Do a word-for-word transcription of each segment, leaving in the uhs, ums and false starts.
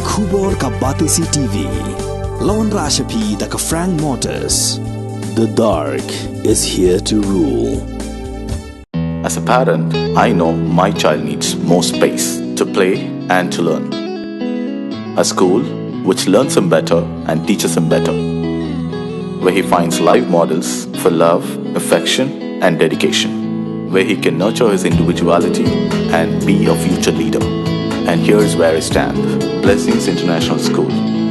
Khubor ka Batesi T V. Lawan Rashapi da ka Frank Motors. The dark is here to rule. As a parent, I know my child needs more space to play and to learn. A school which learns him better and teaches him better, where he finds live models for love, affection, and dedication, where he can nurture his individuality and be a future leader. And here's where I stand. Blessings International School,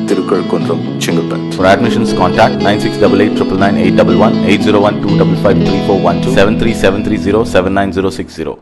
Tirukar Kundrum, Chengalpet. For admissions, contact nine six double eight triple nine eight double one, eight zero one two double five three four one two, seven three seven three zero seven nine zero six zero.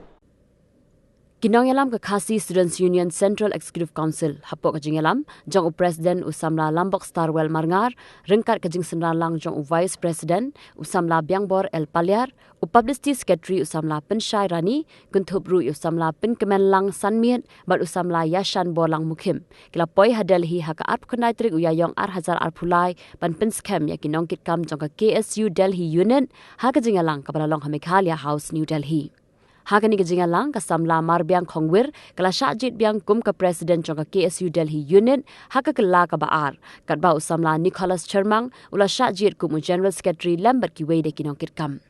Ki nongïalam ka Khasi Students Union Central Executive Council hapoh ka jingïalam jong u President u Samla Lambok Starwell Marngar, ryngkat ka jingsynran lang jong u Vice President u Samla Biangbor L Paliar, u Publicity Secretary u Samla Pynshai Rani, kynthup ruh ïa u Samla Pynkmenlang Sanmiet bad u Samla Ïashanborlang Mukhim, ki la poi ha Delhi ha ka arphew khyndai tarik u Ïaïong ar hajar arphew lai ban pynskhem ïa ki nongkitkam jong ka K S U Delhi Unit ha ka jingïalang kaba la long ha Meghalaya House, New Delhi. Ha kane ka jingïalang, ka Samla Marbiang Khongwir ka la shah jied biang kum ka President jong ka K S U Delhi Unit ha ka kylla kaba ar, katba u Samla Nicholas Chyrmang u la shah jied kum u General Secretary lem bad kiwei de ki nongkitkam.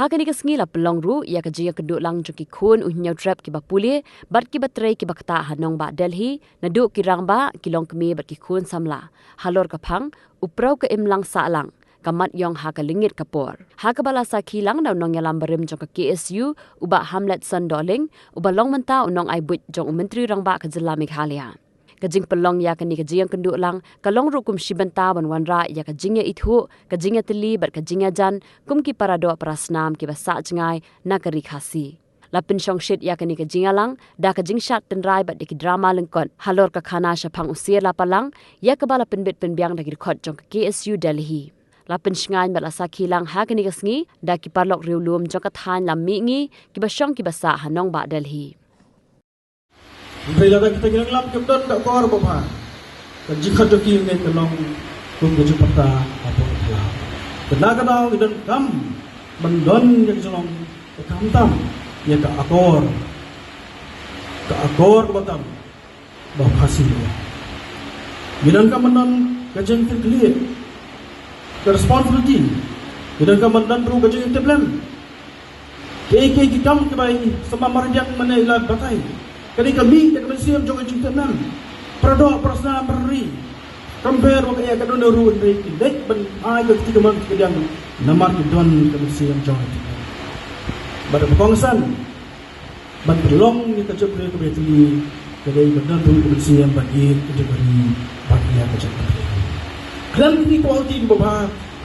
Ha kane ka sngi la pynlong ruh ïa ka jingïakynduh lang jong ki khun u Hynñiewtrep kiba pule bad kiba trei kiba ktah ha nongbah Delhi, naduh ki rangbah, ki longkmie bad ki khun samla, halor ka phang u Prew ka Imlang Sahlang, ka mat ïong ha ka lyngit ka por. Ha kaba la sakhi lang da u nongïalam barim jong ka K S U, u Bah Hamletson Dohling, uba long mynta u nongai buit jong u Myntri Rangbah ka jylla Meghalaya. Ka jingpynlong ïa kane ka jingïakynduh lang ka long ruh kum shi bynta ban wanrah ïa ka jingïaithuh, ka jingïatylli bad ka jingïajan kum ki paradoh parasnam kiba sah jngai na ka Ri Khasi. La pynshongshit ïa kane ka jingïalang da ka jingshad tynrai bad da ki drama lyngkot halor ka khana shaphang u Sier Lapalang, ïa kaba la pynbit pynbiang da ki dkhot jong ka K S U Delhi. La pynshngaiñ bad la sakhi lang ha kane ka sngi da ki paralok riewlum jong ka thaiñ Lammihngi, kiba shong kiba sah ha nongbah Delhi. Hynrei lada kita ki nongïalam kim don ka akor babha, ka jingkhot jong ki ngeit ka long kum ka jingpyrta hapoh ka thlaw. Kynda ka daw ngi donkam ban don ïa ka jinglong, ka khamtam ïa ka akor, ka akor kaba tam ba Khasi. Ngi donkam ban don ka jingkyrkhu, ka responsibility. Ngi donkam ban don ruh ka jingtip lem. Kiei kiei ki kam kiba i Samla Marbiang mynne i la batai, ka dei ka mih da ka mynsiem jong ka jingtip lem. Paradoh parasnam para ri. Kam pher ba ka ïa ka don ruh, hynrei ki leit ban ai ka kti kamon kti kadiang namar ki don ka mynsiem jong ka jingtip lem. Bad ba kongsan ban pynlong ïa ka jaitbynriew kaba ïatylli, ka dei ban don ruh ka mynsiem ban ïeit ka jaitbynriew bad ïa ka jaitbynriew. Khlem kine ki quality kiba bha,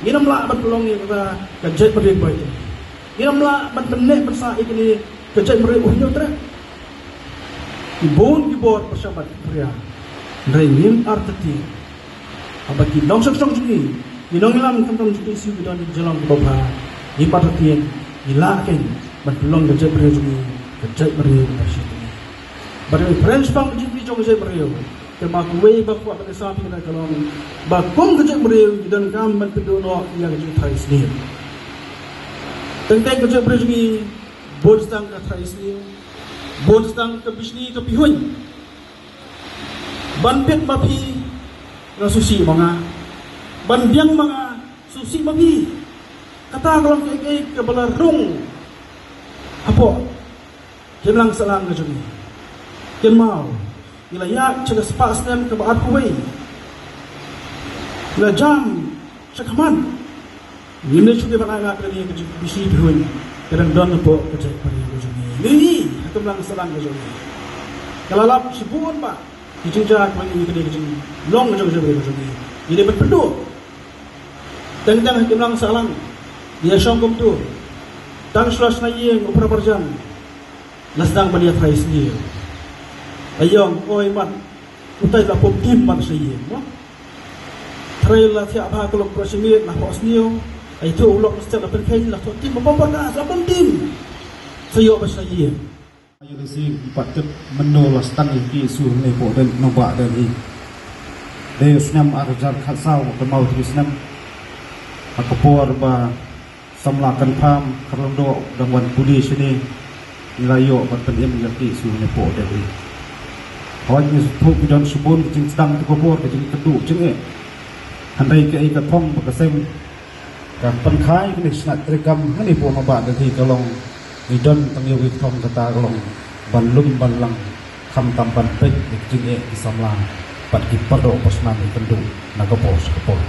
ngin ym lah ban pynlong ïa kata ka jaitbynriew kaba ïatylli. Ngin ym lah ban pynneh pynsah ïa kane ka jaitbynriew u Hynñiewtrep. Ki bun ki bor pyrshah ban pynria, hynrei ngim artatien. Haba ki nongshong shnong jong ngi, ki nongïalam khamtam jong ka K S U ki don ki jinglong kiba bha, ngim artatien, ngi lah kein ban pynlong ka jaitbynriew jong ngi ka jaitbynriew kaba shiteng. Bad ka reference pang ka jingpyni jong ka jaitbynriew, te ma kawei ba kwah ban ïasam ïa kane ka long ba kum ka jaitbynriew ngi donkam ban pynduh noh ïa ka jingtharai sniew. Teng teng ka jaitbynriew jong ngi bun sdang ka tharai sniew, bun sdang ka bishni ka pihuiñ. Ban bit ma phi, nga sngewsih ma nga. Ban biang ma nga, sngewsih ma phi. Kata ka long kaei kaei kaba la rung hapoh ka imlang sahlang ka jong ngi. Kynmaw, ngi la ïaid sha ka spah snem kaba arphew wei. Ngi la jam shakhmat. Ngim dei shuh ban ai lad ïa kane ka jingbishni pihuiñ ka dang don hapoh ka jaitbynriew ka jong ngi. Ngi ïohi ha ka imlang sahlang ka jong ngi, ka la lap shibun bah ki jingjia kiba ngi ïohi, kane ka jinglong ka jong ka jaitbynriew ka jong ngi. Ngi dei ban pynduh. Teng teng ha ka imlang sahlang ngi ïa shong kumto. Tang shu la shna ïing u para marjan, la sdang ban ïa tharai sniew. Aïong, oi mat, utai la pom tim ban shna ïing mo. Tharai la thiah bha ka lok, ka shimiet la pom sniew. Ai tu u lok step la pynkheiñ, la pom tim ba pom pom ka, la pom tim. Sa ïoh ban shna ïing. Ïa ka si pat tip mynno la sdang ïa ka K S U hangne hapoh Delhi, nongbah Delhi. Dei u snem ar hajar khatsaw, kynmaw three snem. Ha ka por ba Samla Kynpham Kharlyngdoh dang wan pule shane, ngi la ïoh ban pynim ïa ka K S U hangne hapoh Delhi. Hooid, ngi sngewthuh ki don shibun ki jingsdang, ki khubor, ki jingkynduh jingeh. Hynrei kaei ka thong ba ka seng ka pynkhie kane ka snat treikam hangne hapoh Nongbah Delhi ka long, ngi don tang ïa ka thong kata ka long ban lum ban lang, khamtam ban peit ïa ki jingeh ki samla bad ki pardoh parsnam ïakynduh na ka por sha ka por.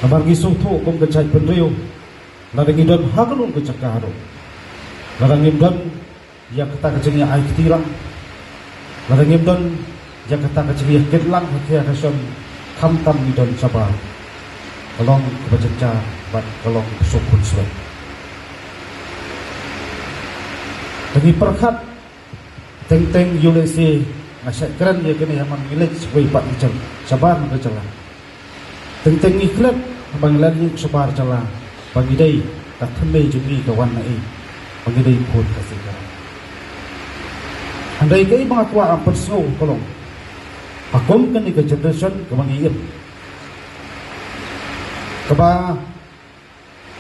Namar ngi sngewthuh kum ka jaitbynriew, lada ngi don ha kano ka jaka ruh, lada ngim don ïa kata ka jingïa-ai kti lang, lada ngim don ïa kata ka jingïakit lang ha khia ha shon, khamtam ngi don shabar, ka long kaba jynjar bad ka long kaba suk khunswet. Te ngi pyrkhat, teng teng ïa lehse nga shait kren ïa kane ha man ngi leit shawei pat ngi jam shabar ngi ka jylla. Teng teng ngi klet ba ngi la leit shabar jylla, ba ngi dei, ka thymmei jong ngi ka wan na ei, ba ngi dei khun Khasi Khara. Hynrei kaei ba nga kwah ban pynsngew ka long, ha kum kane ka generation kaba ngi im, kaba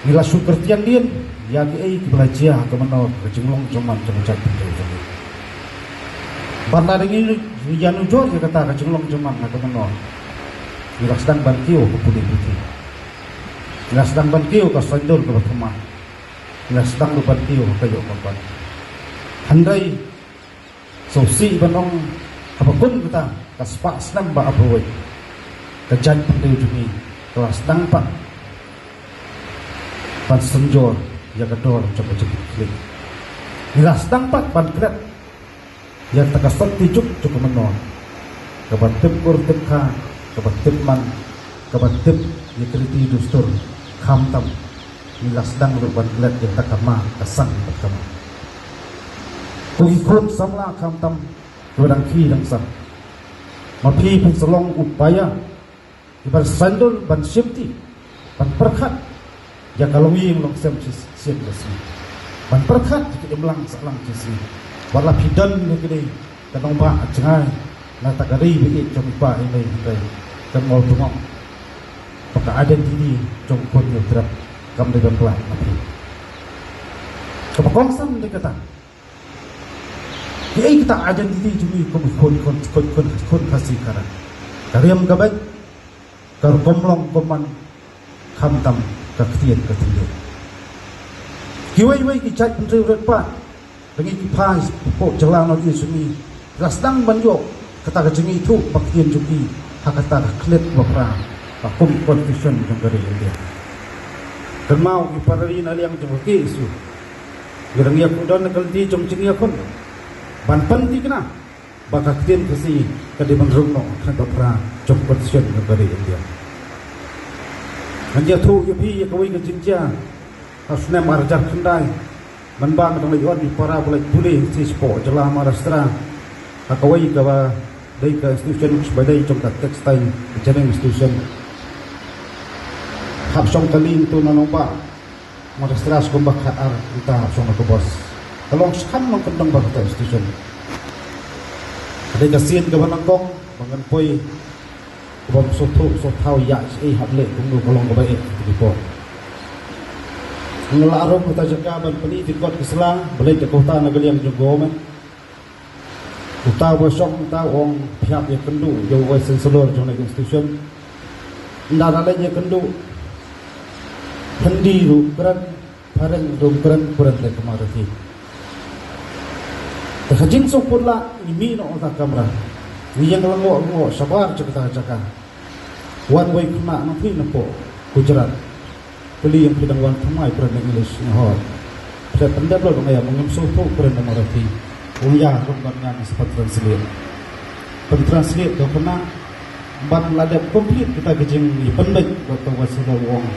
ngi la shu kyrtiang dien ïa kiei kiba la jia ha ka mynnor ka jinglong jingman jong ka jaitbynriew jong ngi. Bad lada ngi ïanujor ïa kata ka jinglong jingman ha ka mynnor, ngi la sdang ban kiew ka pule puthi, ngi la sdang ban kiew ka saiñdur kaba thymmai, ngi la sdang ruh ban kiew ka ïoh ka pan. Hynrei sngewsih ban ong, haba kum kata ka spah snem ba hap wei, ka jaitbynriew jong ngi ka la sdang pat ban synjor ïa ka dor jong ka jingkitkhlieh. Ngi la sdang pat ban klet ïa kata ka sopti juk jong ka mynnor, kaba tip kur tip kha, kaba tip man, kaba tip ïa ki riti dustur, khamtam ngi la sdang ruh ban klet ïa kata ka ma ka sang bad ka ma. Ko ki khun samla khamtam kiba dang khie dang sah, ma phi phin sa long u paia, kiban saiñdur ban shimti, ban pyrkhat ïa ka longïing longsem shisien ka sngi, ban pyrkhat ïa ka imlang sahlang ka sngi. Wat la phi don ïa kane ka nongbah jngai na kata ka ri ba ïeit jong i pa i mei, hynrei kan mawtngoh ba ka identity jong u khun ïa u trep kam dei ban pynlait na phi. Kaba kongsan dei kata, kaei kata identity jong ngi kum u khun, khun, khun, khun, khun Khasi Khara? Ka riam ka beit, ka rukom long kumno, khamtam ka ktien ka thylliej. Kiwei wei ki jaitbynriew rit pat, lane ki phai hapoh jylla North East jong ngi, la sdang ban ïoh kata ka jingithuh ba ktien jong ki ha kata ka khlieh ba phra, ba kum constitution jong ka ri India. Kynmaw, ki para ri na liang jong ka K S U, ngi dang ïa kordon na ka lynti jong jingïakhun ban pynthikna ba ka ktien Khasi ka dei ban rung noh ha ka phra jong constitution jong ka ri India. Ngan ïathuh ïa phi ïa kawei ka jingjia ha u snem ar hajar khyndai, mynba nga dang leit wan ïa para ba leit pule Khasi shapoh jylla Maharashtra, ha kawei kaba dei ka institution ba dei jong ka textile engineering institution. Hap shong kali ngi tu na nongbah Maharashtra sha kumba khatar, ngi ta hap shong na ka bos. Ka long skhem long kyndong ba kata institution. Ka dei ka sien kaba nyngkong ba ngan poi, kaba ym sngewthuh sngewthaw ïa ei hap leh kumno, ka long kaba eh ki por. Nga la rung kata jaka ban pyni dikot ki sla ba leit da kata na ka liang jong government. Uta uba shong uta u ong, phi hap ïakynduh ïa u vice chancellor jong ka institution. Ynda la leit ïakynduh, Hindi ruh kren, phareng ruh kren, kren leh ka Marathi. Te ka jingsngewkut lah ngi mih noh na ka kamra, ngi ïeng lyngngoh lyngngoh shabar jaka jaka. Wan wei khynnah na phi na pdeng Gujarat, phi ïeng, phi dang wan thymmai kren English, nga hoi. Phi pyndep lut, nga ïa, ma ngam sngewthuh kren Marathi. Ong ïa, kum ban ngan sa pyn translate. Pyn translate da u khynnah, bad la dep complete kita ki jingpynbeit, bad uta u vice chancellor u ong,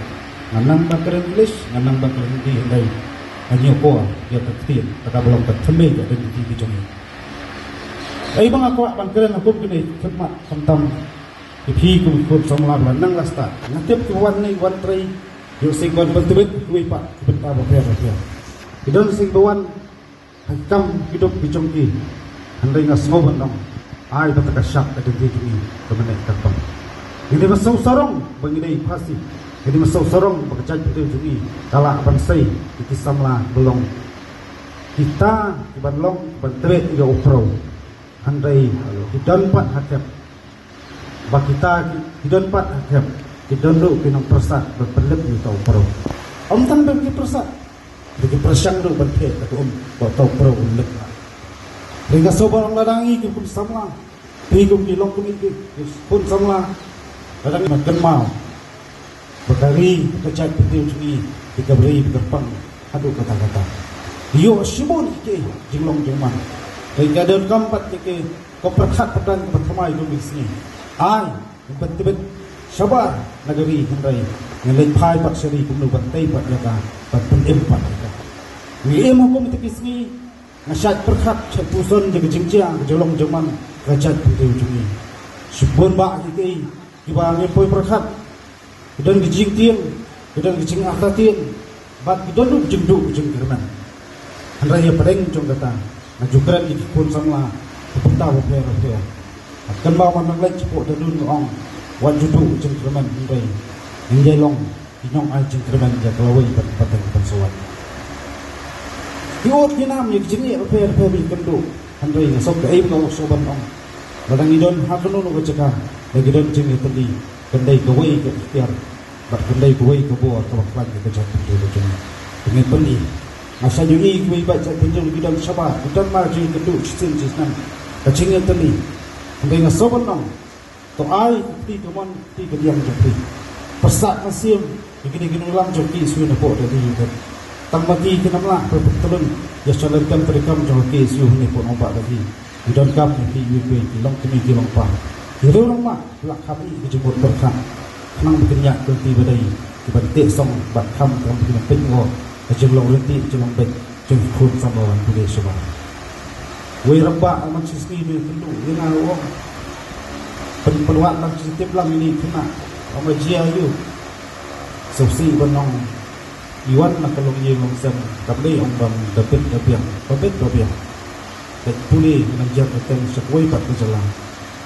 nga nang ban kren English, nga nang ban kren Hindi, hynrei nga ñiewkor ïa ka ktien, kata ka long ka thymmei ka identity ka jong ngi. Ei ba nga kwah ban kren ha kum kine ki khmat, khamtam ïa phi kum ki khun samla ba la nang la stad. Nga tip ki wan ne wan trei, ïoh seng ban pyntbit kiwei pat ki bynta bapher bapher. Ki don seng ba wan ha ki kam ki duk ki jong ki. Hynrei nga sngew ban ong, ai ba kata ka shap ka dei jong ngi ka mynne ka pang. Ngi dei ban sngewsarong ba ngi dei Khasi. Ngi dei ban sngewsarong ba ka jaitbynriew jong ngi ka lah ban sei ïa ki samla ba long kita kiban long, ban trei ïa u pyrthei. Hynrei ki don pat ha khep. Ba kita ki, ki don pat ha khep, ki don ruh ki nongpyrsad ban pynlip ïa uta u briew. Ym tang ba ki pyrsad, ki pyrshang ruh ban phet da ka um ba uta u briew un lip. Hynrei nga sngewbha ong lada ngi ki khun samla, phi kum ki longkmie ki, ki khun samla, lada ngi kynmaw ba ka ri, ka jaitbynriew jong ngi, ka ri ba kyrpang haduh katta katta. Ïoh shibun ki jinglong jingman. Hynrei ka donkam pat ïa ki, ka pyrkhat pyrdan kaba thymmai jong ki sngi. Ai, ban tbit shabar na ka ri, hynrei ngan leit phai pat sha ri kumno ban tei pat ïa ka, ban pynim pat ïa ka. Ngi im ha kum kita ki sngi, nga shait pyrkhat, shait puson ïa ka jingjia, ka jinglong jingman ka jaitbynriew jong ngi. Shibun bah ki, ki, kiba ngi poi pyrkhat. Ki don ki jingtieng, ki don ki jingartatien, bad ki don ruh ki jingduh ki jingkyrmen. Hynrei ïa pdeng jong kata, nga ju kren ïa ki khun samla ki bynta bapher bapher. Bad kynmaw ban nang leit shapoh da dun nga ong, wat ju duh ki jingkyrmen, hynrei ngin ïai long ki nongai jingkyrmen ïa ka lawei bad pateng ban sa wan. Ki ud ki nam ïa ki jingeh bapher bapher ba ngi kynduh, hynrei nga sngewbha, nga sngewbha ban ong, lada ngi don ha kano kano ka jaka, lada ngi don jingïatylli, kan dei kawei ka ikhtiar bad kan dei kawei ka bor kaba khlaiñ ïa ka jaitbynriew ka jong ngi. Te ngin pyni. Nga shait ïohi kiwei pat jaitbynriew ki don shabar, ki don mar jingkynduh shisien shisnem, ka jingïatylli. Hynrei nga sngewbha ban ong, to ai ka kti kamon, ka kti kadiang jong phi. Pyrsad mynsiem ïa kine ki nongïalam jong ka K S U napoh Delhi. Tang ma ki, kim lah ban pyntlun ïa ka lynti treikam jong ka K S U hangne hapoh Nongbah Delhi. Ngi donkam ïa phi, ïa phi ki longkmie ki longpa, ki rangbah, lah kham ïa ka jingmut pyrkhat. Khnang ba kin ïaid ka lynti ba dei, kiban teh song bad kham, kham ba kin pynïoh ka jinglong lynti, jinglong beit jong ki khun samla ban pule shabar. Wei rangbah, man shi sngi ba kynduh ïa nga u ong, pyn, pynwad lang shi tip lang ïa ine i khynnah, ong, ma jia ïa u. Sngewsih ban ong, i wan na ka longïing longsem, kam dei ong ba da bit da biang, ba bit ba biang. Peit pule na ka jingïateng sha kawei pat ka jylla.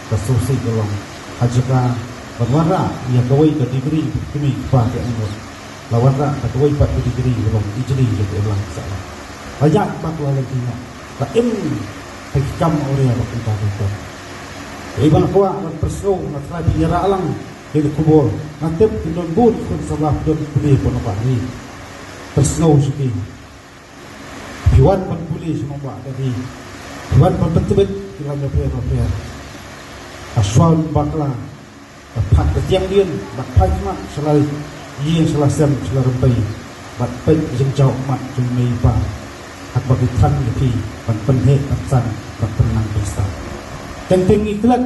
Ka sngewsih ka long, ha jaka ban wanrah ïa kawei ka degree, kmie kpa ki ainguh, la wanrah da kawei pat ka degree ka long ijli ïa ka imlang sahlang. La ïaid bakla lynti noh, la im ha ki kam awria bad kumta kumta. Dei ban kwah ban pynsngew, nga trai phi ïarap lang ïa ka khubor. Nga tip kin don bun ki khun samla ki don pule hapoh Nongbah Delhi. Pynsngew sha ki. Phi wan ban pule sha Nongbah Delhi, phi wan ban pyntbit ki lam bapher bapher. Hashwa ban bakla, da phah ka tiang dien bad phai khmat sha la ïing, sha la sem, sha la rympei, bad peit ka jingjaw khmat jong i mei i pa, haba ki thrang ïa phi ban pynheh, ban san, ban pynnang pynstad. Teng teng ngi klet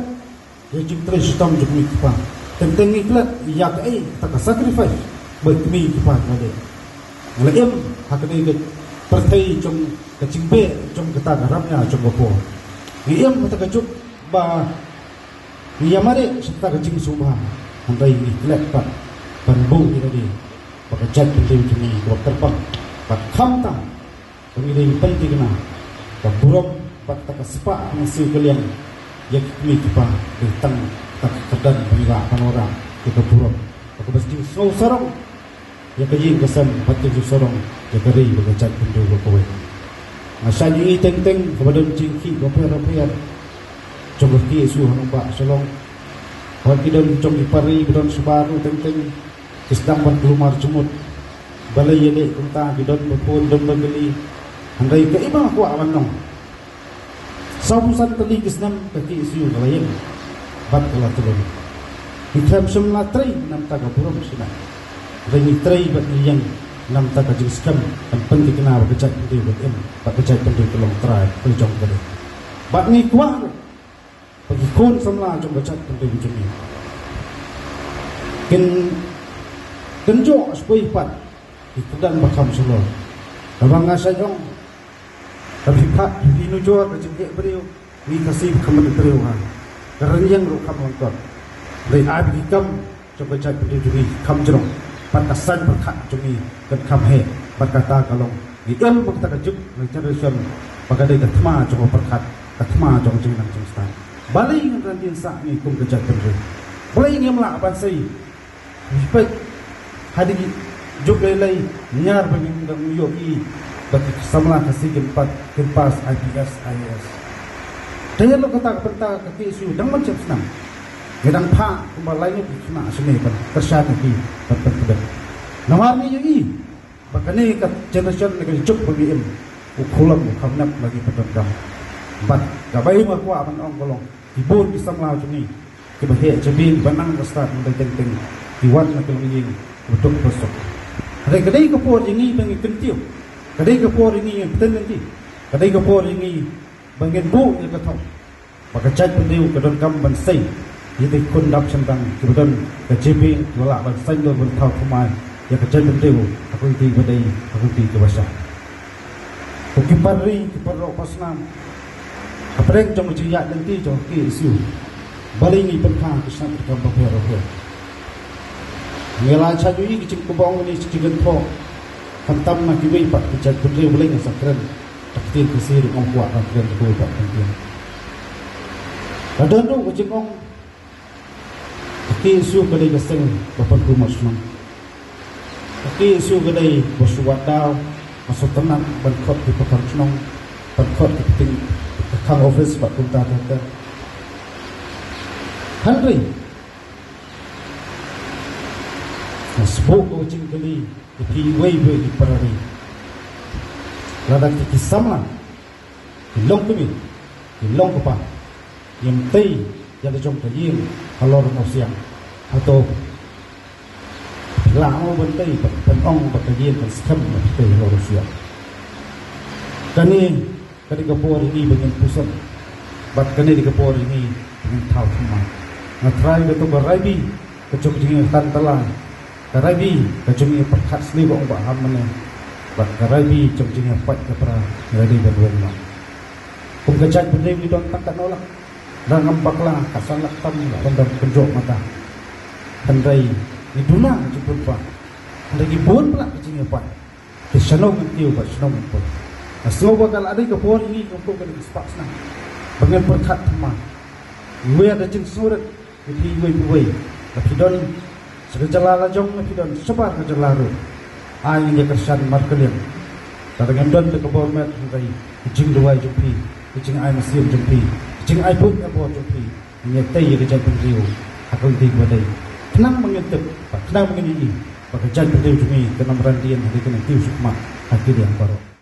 ïa ka jingtrei shitom jong kmie kpa. Teng teng ngi klet ïa kaei kata ka sacrifice ba kmie kpa ki la leh. Ngi la im ha kane ka pyrthei jong ka jingbeh jong kata ka rangïa jong ka por. Ngi im ha kata ka juk ba ngi ïamareh sha kata ka jingsngewbha. Hynrei ngi klet pat ban buh ïa lade ba ka jaitbynriew jong ngi ka kyrpang, bad khamtam ba ngi dei ban pynthikna ka burom bad kata ka spah ka mynsiem ka liang ïa ki kmie ki kpa. Dei tang kata ka kyrdan ba ngi lah ban wanrah ïa ka burom, ba kaba jingsngew sarong ïa ka ïing ka sem bad jingsngew sarong ïa ka ri bad ka jaitbynriew kawei. Nga shait ïohi teng teng kaba don jingkhih bapher bapher jong ka K S U ha Nongbah Shillong. Bad ki don jong ki para ri ba don shabar ruh teng teng ki sdang ban kulmar jingmut. Balei ïaleh kumta, ki don ba pun, don ba kylli. Hynrei kaei ba nga kwah ban ong, sawphew san tylli ki snem ka K S U ka la ïeng bad ka la tlot. Ngi khlem shym la trei namar ka burom shisha. Hynrei ngi trei bad ngi ïeng namar ka jingskhem ban pynthikna ba ka jaitbynriew ka im, ba ka jaitbynriew ka long trai ka jong ka ri. Bad ngi kwah ba ki khun samla jong ka jaitbynriew jong ngi kin, kin jop sha kawei pat ki kyrdan ba kham shlur. Kaba nga shait ong, ka phi pat, phi nujor ka jingeh briew, ngi Khasi kham briew ha. Ka rynïeng ruh kham lyngkot. Hynrei ai ba ki kam jong ka jaitbynriew jong ngi kham jrong, bad ka saiñ pyrkhat jong ngi kan kham heh. Bad kata ka long, ngi im ha kata ka juk, ka generation, ba ka dei ka thma jong ka pyrkhat, ka thma jong ka jingnang jingstad. Balei ngin randien sah ngi kum ka jaitbynriew? Balei ngim lah ban sei? Ngi peit ha kine ki juk lei lei, ñiar ba ngin dang ïohi ba ki samla Khasi kin pat, kin pass I P S, I A S. Te ïa la kata ka bynta ka K S U dang ban shem snam. Ngi dang phah kumba lai ngut ki khynnah shane ban kyrshan ïa ki ban pynkbit. Namar ngi ïohi ba kane ka generation ne ka juk ba ngi im, u khulom u kham nep la ki pyndonkam. Bad kaba ngi kwah ban ong ka long, ki bun ki samla jong ngi kiba heh jabieng, kiba nang ka stad hynrei teng teng ki wan na ka longïing kiba duk ba suk. Hynrei ka dei ka por ïa ngi ba ngi kyntiew, ka dei ka por ïa ngi ban pynlynti, ka dei ka por ïa ngi ba ngin buh ïa ka thong ba ka jaitbynriew ka donkam ban sei ïa ki khun dap shyndang kiba don ka jabieng, kiba lah ban saiñdur ban thaw thymmai ïa ka jaitbynriew ha ka lynti ba dei, ha ka lynti kaba shai. Ko ki para ri, ki para rok para snam, hapdeng jong ka jingïaid lynti jong ka K S U, balei ngi pynphah ki shnat treikam bapher bapher? Ngi la shah ïohi ki jingkyrpad ong ne ki jingkynthoh, khamtam na kiwei pat ki jaitbynriew, balei ngi sa kren da ka ktien Khasi ruh, ngam kwah ban kren da kawei pat ka ktien. La don ruh ka jingong, ka K S U ka dei ka seng ba pynkulmar shnong. Ka K S U ka dei ba shu wad daw, ba shu tynnat ban khot ki pakan shnong, ban khot ki pating, ka khang office bad kumta ter ter. Hynrei nga sngewbha ka jingkylli ïa phi iwei iwei i para ri. Lada ki, ki samla, ki longkmie, ki longkpa, ngim tei ïa la jong ka ïing halor u mawsiang, hato phi lah mo ban tei, ban, ban ong ba ka ïing kan skhem ba phi tei halor u mawsiang? Kane ka dei ka por ïa ngi ba ngin pyrshang, bad kane dei ka por ïa ngi ba ngin thaw thymmai. Nga trai kato ka raibi ka jong ka jingïatantala, ka raibi ka jong ka jingïapyrkhat sniew ba ong ba ham mane, bad ka raibi jong ka jingïapait ka pra, nga dei ban weng noh. Kum ka jaitbynriew ngi don tang katno lak, da ngam bakla, ka san lak tam lah ban don pynjot mata. Hynrei ngi duna ka jingpynpait, hynrei ngi bun palat ka jingïapait. Te shano ngin kiew bad shano ngin poi? Nga sngew ba ka la dei ka por ïa ngi kum ka dei ka spah snem ba ngin pyrkhat thymmai. Ngi ïa da jingsngewrit ïa phi iwei pa iwei. La phi don sha ka jylla la jong, la phi don shabar ka jylla ruh, ai ngin ïa kyrshan markylliang. Lada ngim don da ka bor met hynrei ka jingduwai jong phi, ka jingai mynsiem jong phi, ka jingai buit ai bor jong phi, ngin ïa tei ïa ka jaitbynriew ha ka lynti kaba dei. Khnang ba ngin tip, ba khnang ba ngin ïohi ba ka jaitbynriew jong ngi kan ym randien hynrei kan ym kiew shakhmat ha ki liang baroh.